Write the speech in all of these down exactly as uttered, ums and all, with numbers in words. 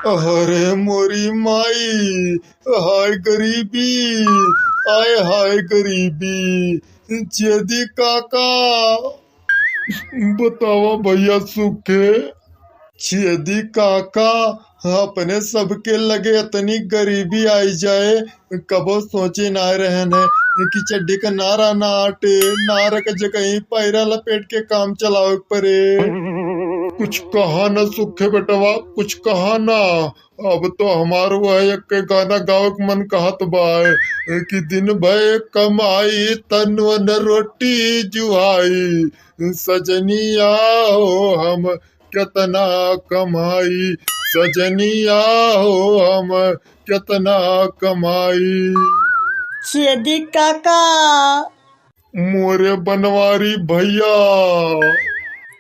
अरे मोरी माई, हाय गरीबी, आय हाय गरीबी। छेदी काका, बतावा भइया सुखे। छेदी काका, अपने सबके लगे इतनी गरीबी आई जाए, कबो सोचे ना रहन है कि चड्डी का नारा ना आटे, नारा के जगह ही पैरा लपेट के काम चलावे के परे। कुछ कहा ना सुखे बेटवा, कुछ कहा ना। अब तो हमार वह एक गाना गावे के मन कहत बा कि दिन भर कमाई तन न रोटी जुहाई, सजनिया हो हम केतना कमाई, सजनिया हो हम केतना कमाई। छेदी काका। मोरे बनवारी भइया।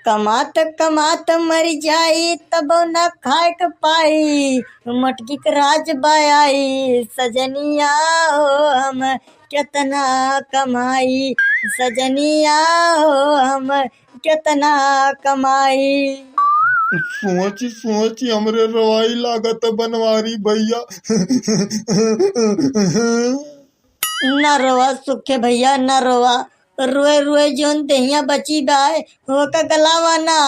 कमात कमात मरि जाई, तबो न खाए के पाई। मटकी के राज बाई, सजनिया हो हम केतना कमाई, सजनिया हो हम केतना कमाई। सोच सोच हमरे रोवाई लागत बनवारी भइया। ना रोवा सुखे भइया, ना रोवा। रोए रोए जौन देहिया बची बाय, ओका गलावा ना।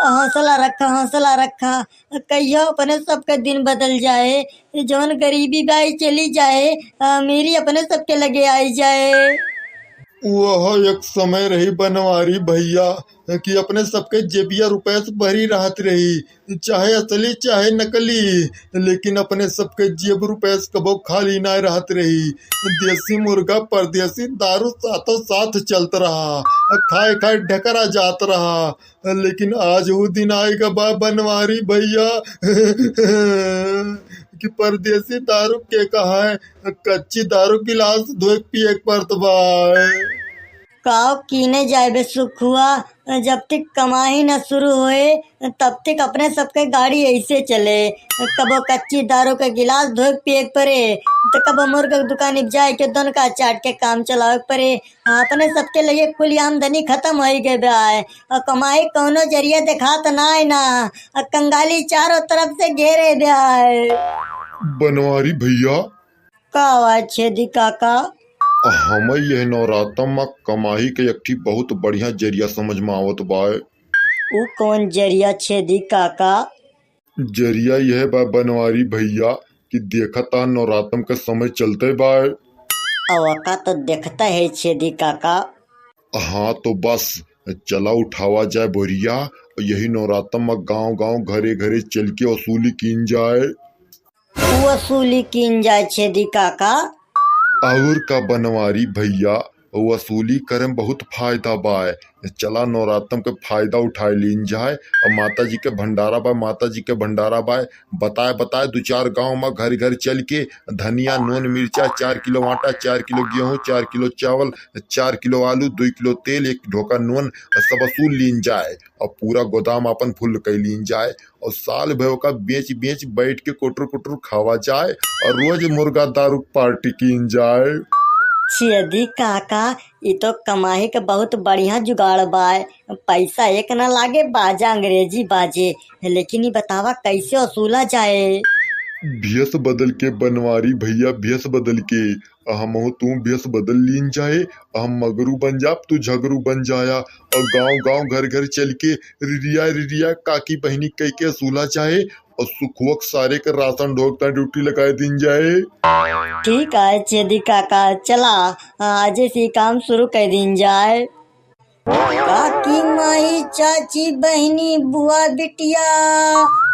हौसला रखा, हौसला रखा। कहियो अपने सबके दिन बदल जाए, जौन गरीबी बाय चली जाए, अमीरी अपने सबके लगे आई जाए। वह एक समय रही बनवारी भइया कि अपने सबके जेबिया रुपया से भरी रहत रही, चाहे असली चाहे नकली, लेकिन अपने सबके जेब रुपया से कबो खाली ना रहत रही। देसी मुर्गा परदेसी दारू साथों साथ चलत रहा, खाए खाए ढकरा जात रहा। लेकिन आज वो दिन आएगा बा बनवारी भइया कि परदेसी दारू के कहा है, कच्ची दारू गिलास धोए के पिए के पड़त बा। काव कीने जाए बे सुखुआ, जब तक कमाई न शुरू होए, तब तक अपने सबके गाड़ी ऐसे चले। कबो कच्ची दारू के गिलास धोए के पिए के परे, तो कबो मुर्गा के दुकान पे जाए के दोनका चाट के काम चलावे के परे। अपने सबके लिए कुल आमदनी खत्म हो गए बे आए, और कमाई कौनो जरिया देखात ना है ना, और कंगाली चारों तरफ से घेरे बे आए। बनवारी भइया, का बात छेदी काका? हमें यह नवरातम मा कमाई के एक ठी बहुत बढ़िया जरिया समझ मा आवत बाय। उ कौन जरिया छेदी काका? जरिया यह बा बनवारी भइया कि देखत आ नवरातम के समय चलते बाय। अवका तो देखता है छेदी काका। हाँ तो बस चला उठावा जाए बोरिया, यही नवरातम मा गाँव गाँव घरे घरे चल के वसूली कीन जाए। वसूली कीन जाए छेदी काका। और का बनवारी भइया, वसूली करे में बहुत फायदा बाय। चला नवरातम के फायदा उठाए लीन जाए। और माता जी के भंडारा बाय, माता जी के भंडारा बाय। बताए बताए दो चार गांव में घर घर चल के धनिया, नून, मिर्चा, चार किलो आटा, चार किलो गेहूं, चार किलो चावल, चार किलो आलू, दो किलो तेल, एक ढोका नून, सब वसूल लीन जाए। और पूरा गोदाम अपन फुल कर लीन जाए। और साल भर ओका बेच बेच बैठ के कुटुर कुटुर खावा जाए और रोज मुर्गा दारू पार्टी कीन जाए। छेदी काका, ई तो कमाई के बहुत बढ़िया जुगाड़ बाय। पैसा एक ना लागे, बाजा अंग्रेजी बाजे। लेकिन ई बतावा कैसे वसूला जाए? भेष बदल के बनवारी भइया, भेष बदल के। हमहू तू भेष बदल लीन जाए, हम मगरू बन जाब, तू झगरू बन जाया, और गांव गांव घर घर चल के रिरिया रिरिया काकी बहिनी कह के वसूला जाए, और सुखवक सारे के राशन ढोक ता ड्यूटी लगाए दीन जाए। ठीक है छेदी काका, चला आजे से काम शुरू कर दीन जाए। काकी माई चाची बहिनी बुआ बिटिया,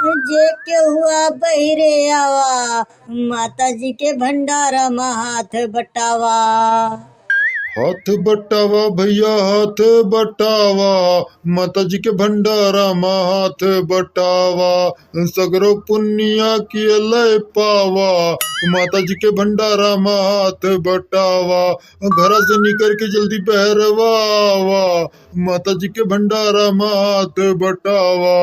जे केहू बहिरे आवा, माता जी के भंडारा मा हाथ बटावा। हाथ बटावा भइया हाथ बटावा, माता जी के भंडारा मा हाथ बटावा। सगरो पुनिया किए लय पावा, माता जी के भंडारा मा हाथ बटावा। घरा से निकर के जल्दी बहरवा आवा, माता जी के भंडारा मा हाथ बटावा।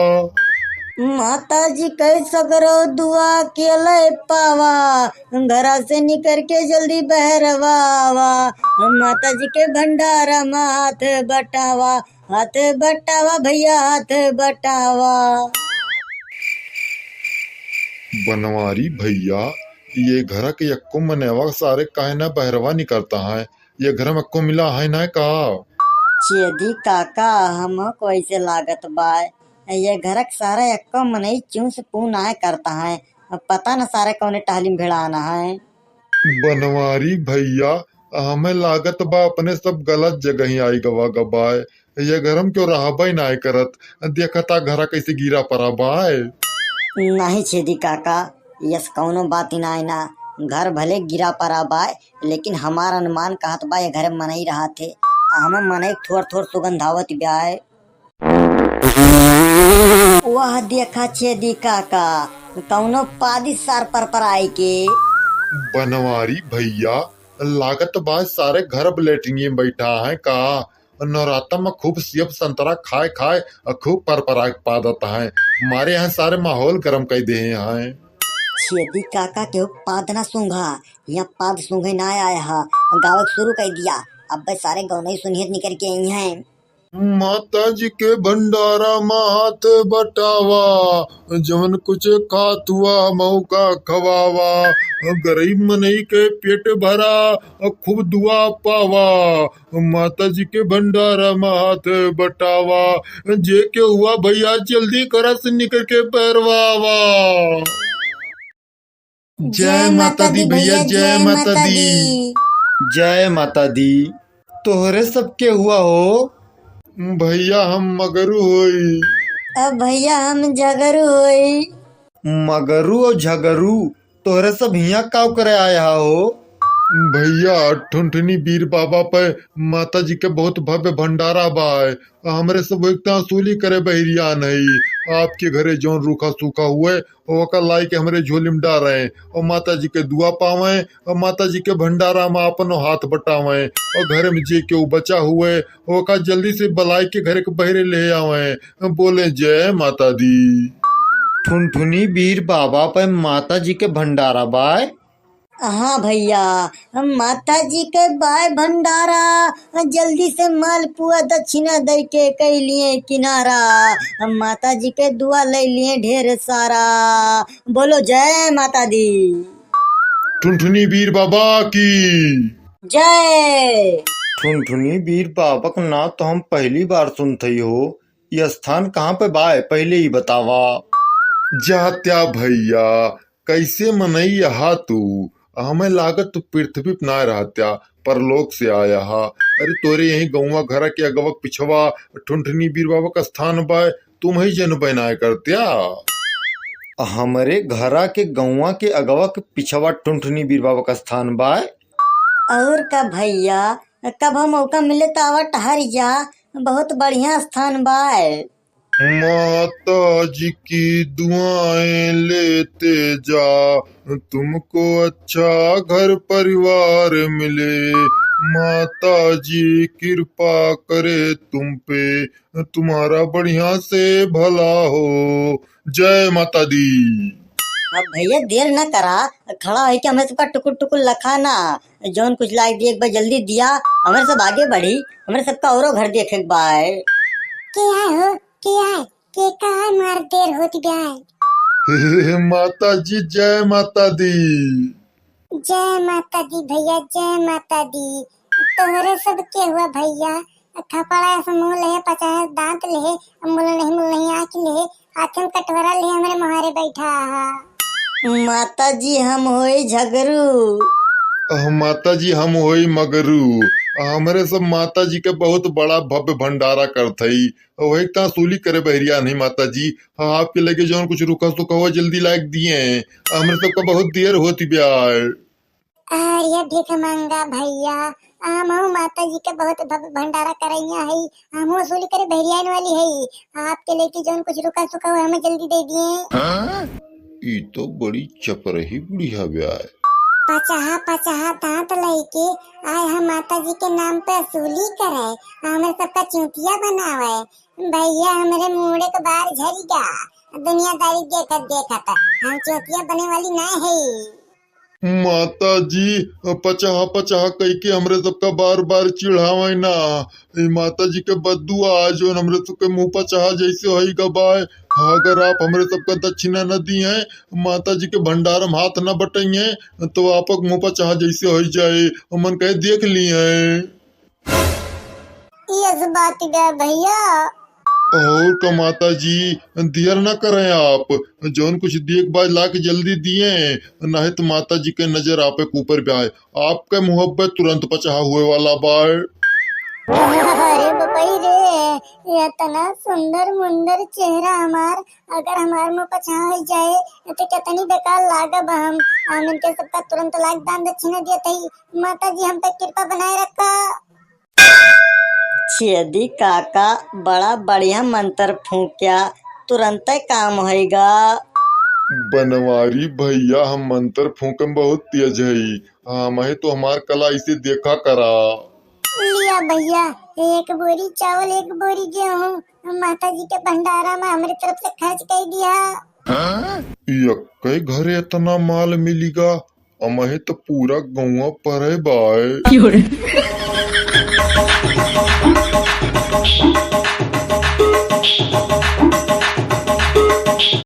माता जी के सगरो दुआ किए लय पावा, घरा से निकर के जल्दी बहरवा आवा। माता जी के भंडारा मा हाथ बटावा, हाथ बटावा भइया, हाथ बटावा। बनवारी भैया, ये घर के यक्को मनवा सारे काहे ना बहरवा निकरत हैं? ये घर में यक्को मिला है ना का? छेदी काका, हम कैसे लागत बा, ये घर के सारे यक्को मनई चूं से पू नाय करत हैं। अब पता न सारे कौने टहली में भिड़ाना है। बनवारी भैया, हमें लागत बा अपने सब गलत जगह ही आई गवा गबाए। ये घर में क्यों रहबे नाय करत? देखता घरा कैसे गिरा परा बाए। नहीं छेदी काका, यस कौनो बात ही नाय ना। घर भले गिरा परा बाए, लेकिन हमार अनुमान कहत बा ये घर में मनई रहत है। हमें मनई थोर थोर सुगंध आवत बाए। वाह, देखा छेदी काका, कौनो पादी सार पर पर आई के। बनवारी भैया, लागत बा सारे घर लेटरिन में बैठा है का? नवराता में खूब सेब संतरा खाए खाए और खूब पर पर आए पादत है। मारे यहाँ सारे माहौल गरम कर दे हैं। छेदी काका के पाद ना सूंघा, यहाँ पाद सूंघे ना आया हा, गावक शुरू कर दिया। अब सारे गौनई सुनियत निकल के आई हैं। माता जी के भंडारा मा हाथ बटावा, जवन कुछ खात हुआ मऊ का खवावा। गरीब मनई के पेट भरा, खूब दुआ पावा। माता जी के भंडारा मा हाथ बटावा, जे के हुआ भैया जल्दी करा से निकर के बैरवावा। जय माता दी भैया, जय माता दी। जय माता दी। तोहरे सबके हुआ हो? भैया हम मगरू होई। अब भैया हम झगरू होई। मगरू और झगरू, तोहरे सब हियाँ काव करे आया हो? भैया, ठुनठुनी बीर बाबा पे माता जी के बहुत भव्य भंडारा बा। हमरे सब एक ता वसूली करे बहिरिया नहीं। आपके घरे जौन रूखा सूखा हुए, ओका लाई के हमरे झोली में डारें और माता जी के दुआ पावें और माता जी के भंडारा में अपनो हाथ बटावें और घर में जे केहू बचा हुए, ओका जल्दी से बलाई के घर के बहरे ले आवें। बोले, "जय माता दी।" ठुनठुनी बीर बाबा पे माता जी के भंडारा बाय। हाँ भैया, हम माता जी के बाय भंडारा, जल्दी से मालपुआ दक्षिणा दई के कई लिए किनारा। हम माता जी के दुआ ले लिए ढेर सारा। बोलो जय माता दी। ठुनठुनी बीर बाबा की जय। ठुनठुनी बीर बाबा का नाम तो हम पहली बार सुनत हई हो। ये स्थान कहाँ पे बाय, पहले ही बतावा। जात्या भैया, कैसे मनई यहाँ तू? हमें लागत तू पृथ्वी पे ना रहत्या, परलोक से आया हा। अरे तोरे यही गौवा घरा के अगवक पिछवा ठुनठुनी बीर बाबा का स्थान बाय, तुम ही जनबे ना करत्या। हमरे घरा के गौवा के अगवक पिछवा ठुनठुनी बीर बाबा का स्थान बाय। और का भैया, कब हम मौका मिले तो आवा टहर जा, बहुत बढ़िया स्थान बाय। माता जी की दुआएं लेते जा, तुमको अच्छा घर परिवार मिले। माता जी कृपा करे तुम पे, तुम्हारा बढ़िया से भला हो। जय माता दी। अब भैया देर न करा, खड़ा होके हमें सबका टुकुर टुकुर लखा ना, जौन कुछ लायक दिए एक बार जल्दी दिया, हमें सब आगे बढ़ी, हमें सबका औरो घर देखे के बाय। के आए हो, के आए, के का है मार देर होती ब्याय। हे माता जी, जय माता दी। जय माता दी भैया, जय माता दी। तोहरे सब के हुआ भैया, थपड़ा से मुंह लेहे, पचास दांत लेहे, मुंह नहीं, मुंह नहीं आँख लेहे, हाथ में कटोरा लेहे, हमरे मुहारे बैठा हा। माता जी हम होई झगरू। अह, माता जी हम होई मगरू। हमरे सब माता जी के बहुत बड़ा भव्य भंडारा करत हई। वही ता सूली करे बहरिया नहीं माता जी। हाँ, आपके लगे जौन कुछ रुका सुखा हो जल्दी लायक दिए। हमरे सबका बहुत देर होती ब्याय। अरे भीख मंगा भैया, हमहू माता जी के बहुत भव्य भंडारा करैया है, हमहू वसूली करे बहरियान वाली है। आपके लेके जौन कुछ रुका सुखा हो हमें जल्दी दे दिए। हाँ? ई तो बड़ी चपरही बुढ़िया ब्याय। पचहा पचहा दांत लइके आए हम माता जी के नाम पे वसूली करे, हमें सबका चूतिया बनावे। भैया हमरे मूड़े के बार झरी गा, दुनियादारी देखत देखत हम चूतिया बने वाली ना है। माता जी, पचहा पचहा कइके हमरे सबका बार बार चिढ़ावै ना। ई माता जी के बद्दुआ आज जौन हमरे सबके मुँह पचहा जैसे होई गा बाय। अगर आप हमरे सबका दक्षिणा न दिहैं, माता जी के भंडार में हाथ न बटइहैं, तो आपक मुँह पचहा जैसे होई जाए। हमन कहे देख लिहैं। यस बात बा भैया। और का माता जी, देर न करें आप, जौन कुछ दिए के बा ला के जल्दी दिए, नाहीं तो माता जी के नजर आपे के ऊपर बा। आपके मुहब्बत तुरंत पचहा हुए वाला बा। अरे बपई रे, इतना सुंदर मुंदर चेहरा हमार, अगर हमार मुँह पचहा हो जाए तो कितनी बेकार लागब हम। हम इनके सबका तुरंत लाग दान दक्षिणा दियत हई। माता जी हम पे कृपा बनाए रखा। छेदी काका बड़ा बढ़िया मंत्र फूंक्या, तुरंते काम होइगा। बनवारी भैया, हम मंत्र फूंके में बहुत तेज हई, हमही तो हमार कला इसे देखा करा। लिया भैया, एक बोरी चावल, एक बोरी गेहूं, हम माता जी के भंडारा में हमरे तरफ से खर्च कर दिया। यक्के घरे इतना माल मिलिगा, हमही तो पूरा गौवा परे बाय।